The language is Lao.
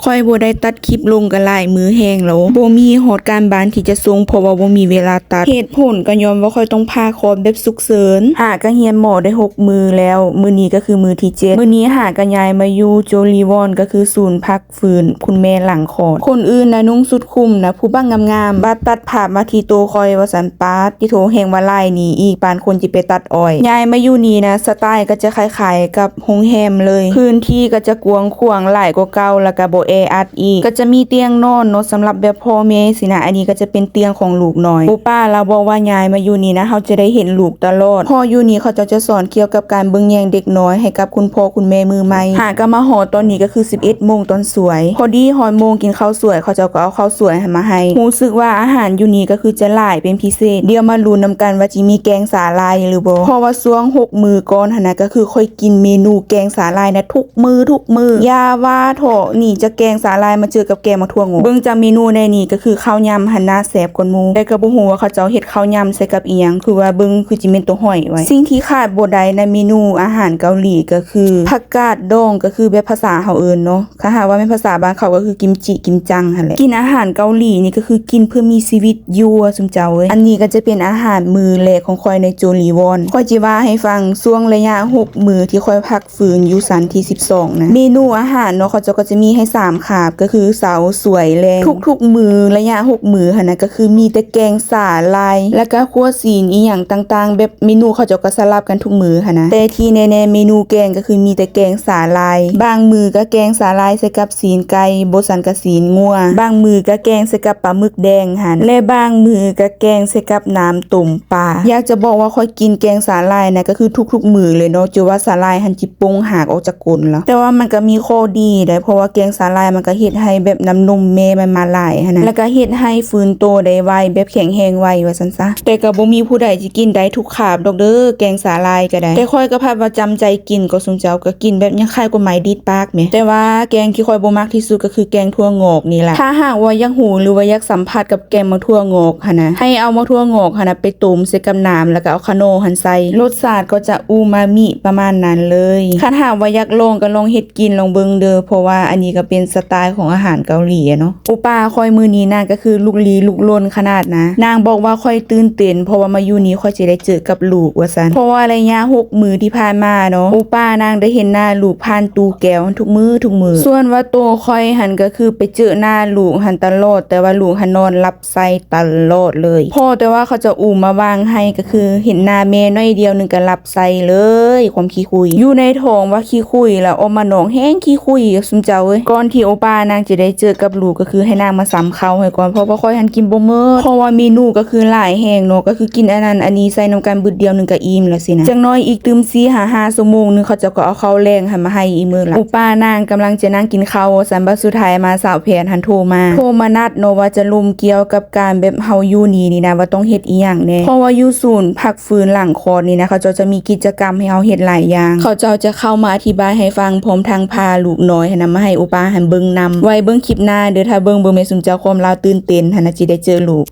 ຂ້ອຍບໍ່ໄດ້ຕັດຄລິບລົງກໍຫຼາຍມື້ແຮງແລ້ວ ບໍ່ມີຮອດການບ້ານທີ່ຈະສົ່ງ ເພາະວ່າບໍ່ມີເວລາຕັດ. ເຫດຜົນກໍຍ້ອນວ່າຂ້ອຍຕ້ອງຜ່າຄອດແບບສຸກເສີນ. ຫາກໍຮຽນໝໍໄດ້ຫົກມື້ແລ້ວ, ມື້ນີ້ກໍຄືມື້ທີເຈັດ. ມື້ນີ້ຫາກໍຍ້າຍມາຢູ່ໂຈລີວອນ ກໍຄືສູນພັກ ຟື້ນຄຸນແມ່ຫຼັງຄອດ. ຄົນອື່ນນະນຸ່ງຊຸດຄຸມນະ ຜູ້ບັກງາມໆ, ບາດຕັດພາບມາທີ່ໂຕຂ້ອຍວ່າຊັ້ນ, ປາດຕິໂທ ແຮ່ງວ່າຫຼາຍນີ້ອີກ, ປານຄົນຊິໄປຕັດອ້ອຍ. ຍ້າຍມາຢູ່ນີ້ນະ ສະໄຕລ໌ກໍຈະຄ້າຍໆກັບໂຮງແຮມເລີຍ, ພື້ນທີ່ກໍຈະກວ້າງຂວາງຫຼາຍກວ່າເກົ່າ ແລ້ວກໍບໍ່ແອອັດອີກ, ກໍຈະມີຕຽງນອນເນາະ ສຳລັບແບບພໍ່ແມ່ຊີ້ນະ. ອັນນີ້ກໍຈະເປັນຕຽງຂອງລູກນ້ອຍ. ໂອປ້າລາວບອກວ່າ ຍ້າຍມາຢູ່ນີ້ນະ ເຮົາຈະໄດ້ເຫັນລູກຕະຫຼອດ, ເພາະຢູ່ນີ້ເຂົາເຈົ້າຈະສອນກ່ຽວກັບການເບິ່ງແຍງເດັກນ້ອຍໃຫ້ກັບຄຸນພໍ່ຄຸນແມ່ມືໃໝ່. ຫາກໍມາຮອດຕອນນີ້ກໍຄືສິບເອັດໂມງຕອນສວຍ, ພໍດີຮອດໂມງກິນເຂົ້າສວຍ ເຂົາເຈົ້າກໍເອົາເຂົ້າສວຍໃຫ້ມາໃຫ້. ຮູ້ສຶກວ່າອາຫານຢູ່ນີ້ກໍຄືຈະຫຼາຍເປັນພິເສດ. ດຽວມາລຸ້ນນຳກັນວ່າຊິມີແກງສາຫຼ່າຍຫຼືບໍ່, ເພາະວ່າຊ່ວງຫົກມື້ກ່ອນຫັ້ນນະ ກໍຄືຂ້ອຍກິນເມນູແກງສາຫຼ່າຍນະ ທຸກມື້ທຸກມື້. ຢ່າວ່າເທາະ ນີ້ຈາກແກງສາຫຼ່າຍມາເຈີກັບແກງໝາກຖົ່ວງອກ. ເບິ່ງຈາກເມນູໃນນີ້ກໍຄືເຂົ້າຫຍ້ຳຫັ້ນນະແຊບກວ່າໝູ່, ແຕ່ກໍບໍ່ຮູ້ວ່າເຂົາເຈົ້າເຮັດເຂົ້າຫຍ້ຳໃສ່ກັບອີ່ຫຍັງ, ຄືວ່າເບິ່ງຄືຊິແມ່ນໂຕຫອຍໄວ້. ສິ່ງທີ່ຂາດບໍ່ໄດ້ໃນເມນູອາຫານເກົາຫຼີກໍຄືຜັກກາດດອງ, ກໍຄືແບບພາສາເຮົາເອີ້ນເນາະ, ຖ້າຫາກວ່າແມ່ນພາສາບ້ານເຂົາກໍຄືກິມຈິ ກິມຈັງຫັ້ນແຫຼະ. ກິນອາຫານເກົາຫຼີນີ້ກໍຄືກິນເພື່ອມີຊີວິດຢູ່ ຊຸມເຈົ້າເອີຍ. ອັນນີ້ກໍຈະເປັນອາຫານມື້ແລກຂອງຂ້ອຍໃນໂຈລີວອນ. ຂ້ອຍຊິວ່າໃຫ້ຟັງ, ຊ່ວງໄລຍະຫົກມື້ທີ່ຂ້ອຍພັກ ຟື້ນຢູ່ຊັ້ນທີສິບສອງນະ, ເມນູອາຫານເນາະ ເຂົາເຈົ້າກໍຈະມີໃຫ້ສາມຄາບ, ກໍຄືເຊົ້າ ສວຍ ແລງ. ທຸກໆມື້ ໄລຍະຫົກມື້ຫັ້ນນະ ກໍຄືມີແຕ່ແກງສາຫຼ່າຍ ແລ້ວກໍຂົ້ວຊີ້ນອີ່ຫຍັງຕ່າງໆ, ແບບເມນູເຂົາເຈົ້າກໍສະຫຼັບກັນທຸກມື້ຫັ້ນນະ. ແຕ່ທີ່ແນ່ໆ ເມນູແກງກໍຄືມີແຕ່ແກງສາຫຼ່າຍ, ບາງມື້ກໍແກງສາຫຼ່າຍໃສ່ກັບຊີ້ນໄກ່, ບໍ່ຊັ້ນກໍຊີ້ນງົວ, ບາງມື້ກໍແກງໃສ່ກັບປາໝຶກແດງຫັ້ນ, ແລະ ບາງມື້ກໍແກງໃສ່ກັບນ້ຳຕົ້ມ ປາ. ຢາກຈະບອກວ່າຂ້ອຍກິນແກງສາຫຼ່າຍນະ ກໍຄືທຸກໆມື້ເລີຍເນາະ, ຈົນວ່າສາຫຼ່າຍຫັ້ນຊິປົ່ງຫາກອອກຈາກກົ້ນແລ້ວ. ແຕ່ວ່າມັນກໍມີຂໍ້ດີໄດ໋, ເພາະວ່າແກງສາຫຼ່າຍມັນກໍເຮັດໃຫ້ແບບນ້ຳນົມແມ່ມັນມາຫຼາຍຫັ້ນນະ, ແລ້ວກໍເຮັດໃຫ້ຟື້ນໂຕໄດ້ໄວ, ແບບແຂງແຮງໄວວ່າຊັ້ນຊະ. ແຕ່ກໍບໍ່ມີຜູ້ໃດຊິກິນໄດ້ທຸກຄາບດອກເດີ ແກງສາຫຼ່າຍກໍໄດ້. ແຕ່ຂ້ອຍກໍພັດວ່າຈຳໃຈກິນ, ກໍຊຸມເຈົ້າກໍກິນແບບຍັງຄ້າຍກວ່າໄມ້ດີດປາກແໝ. ແຕ່ວ່າແກງທີ່ຂ້ອຍບໍ່ມັກທີ່ສຸດກໍຄືແກງຖົ່ວງອກນີ້ລະ. ຖ້າຫາກວ່າຢາກຮູ້ ຫຼືວ່າຢາກສຳຜັດກັບ ແກງໝາກຖົ່ວງອກຫັ້ນນະ, ໃຫ້ເອົາໝາກຖົ່ວງອກຫັ້ນນະໄປຕົ້ມໃສ່ກັບນ້ຳ ແລ້ວກໍເອົາຂະໜໍ່ຫັ້ນໃສ່, ລົດຊາດກໍຈະອູມາມິປະມານນັ້ນເລີຍ. ຄັນຫາກວ່າຢາກລອງກໍລອງເຮັດກິນລອງເບິ່ງເດີ, ເພາະວ່າອັນນີ້ກໍເປັນສະໄຕຂອງອາຫານເກົາຫຼີເນາະ. ໂອປ້າຂ້ອຍມື້ນີ້ນາງກໍຄືລຸກລີລຸກລົນຂະໜາດນະ, ນາງບອກວ່າຂ້ອຍຕື່ນເຕັ້ນ ເພາະວ່າມາຢູ່ນີ້ຂ້ອຍຈະໄດ້ເຈີກັບລູກວ່າຊັ້ນ. ເພາະວ່າໄລຍະຫົກມື້ທີ່ຜ່ານມາເນາະ, ໂອປ້ານາງໄດ້ເຫັນໜ້າລູກຜ່ານຕູ້ແກ້ວຫັ້ນທຸກມື້ທຸກມື້. ສ່ວນວ່າໂຕຂ້ອຍຫັ້ນກໍຄືໄປເຈີໜ້າລູກຫັ້ນຕະຫຼອດ, ແຕ່ວ່າລູກຫັ້ນນອນຫຼັບ ໃສ່ຕະຫຼອດເລີຍ. ພໍແຕ່ວ່າເຂົາເຈົ້າອູມາວາງໃຫ້ ກໍຄືເຫັນໜ້າແມ່ໜ້ອຍດຽວໜຶ່ງກໍຫຼັບໃສ່ເລີຍ, ຄວາມຂີ້ຄຸຍ. ຢູ່ໃນທ້ອງວ່າຂີ້ຄຸຍ ແລ້ວອອກມານອກແຮ່ງຂີ້ຄຸຍ ຊຸມເຈົ້າເອີຍ. ກ່ອນທີ່ໂອປ້ານາງຈະໄດ້ເຈີກັບລູກ ກໍຄືໃຫ້ນາງມາຊຳເຂົ້າໃຫ້ກ່ອນ, ເພາະວ່າຂ້ອຍຫັ້ນກິນບໍ່ໝົດ, ເພາະວ່າເມນູກໍຄືຫຼາຍແຮງເນາະ, ກໍຄືກິນອັນນັ້ນອັນນີ້ໃສ່ນຳກັນບຶດດຽວໜຶ່ງກໍອີ່ມແລ້ວຊີ້ນະ. ຈັກໜ້ອຍອີກຕື່ມສີ່ຫາຫ້າຊົ່ວໂມງໜຶ່ງ ເຂົາເຈົ້າກໍເອົາເຂົ້າແລງຫັ້ນມາໃຫ້ອີກມື້ລະ. ໂອປ້ານາງກຳລັງຈະນັ່ງກິນເຂົ້າວ່າຊັ້ນ, ບັດສຸດທ້າຍມາສາວແພດຫັ້ນໂທມາ, ໂທມານັດ ເນາະ ວ່າຈະລົມກ່ຽວກັບການແບບເຮົາຢູ່ນີ້ນີ້ນະ ວ່າຕ້ອງເຮັດອີ່ຫຍັງແດ່. ເພາະວ່າຢູ່ສູນພັກຟື້ນຫຼັງຄອດນີ້ນະ ເຂົາເຈົ້າຈະມີກິດຈະກຳໃຫ້ເຮົາເຮັດຫຼາຍຢ່າງ. ເຂົາເຈົ້າຈະເຂົ້າມາອະທິບາຍໃຫ້ຟັງ ພ້ອມທັງພາລູກນ້ອຍຫັ້ນນະມາໃຫ້ໂອປ້າຫັ້ນເບິ່ງນຳ. ໄວ້ເບິ່ງຄລິບໜ້າເດີ, ຖ້າເບິ່ງ ເບິ່ງແມ່ນຊຸມເຈົ້າຄວາມລາວຕື່ນເຕັ້ນຫັ້ນນະ ຊິໄດ້ເຈີລູກ.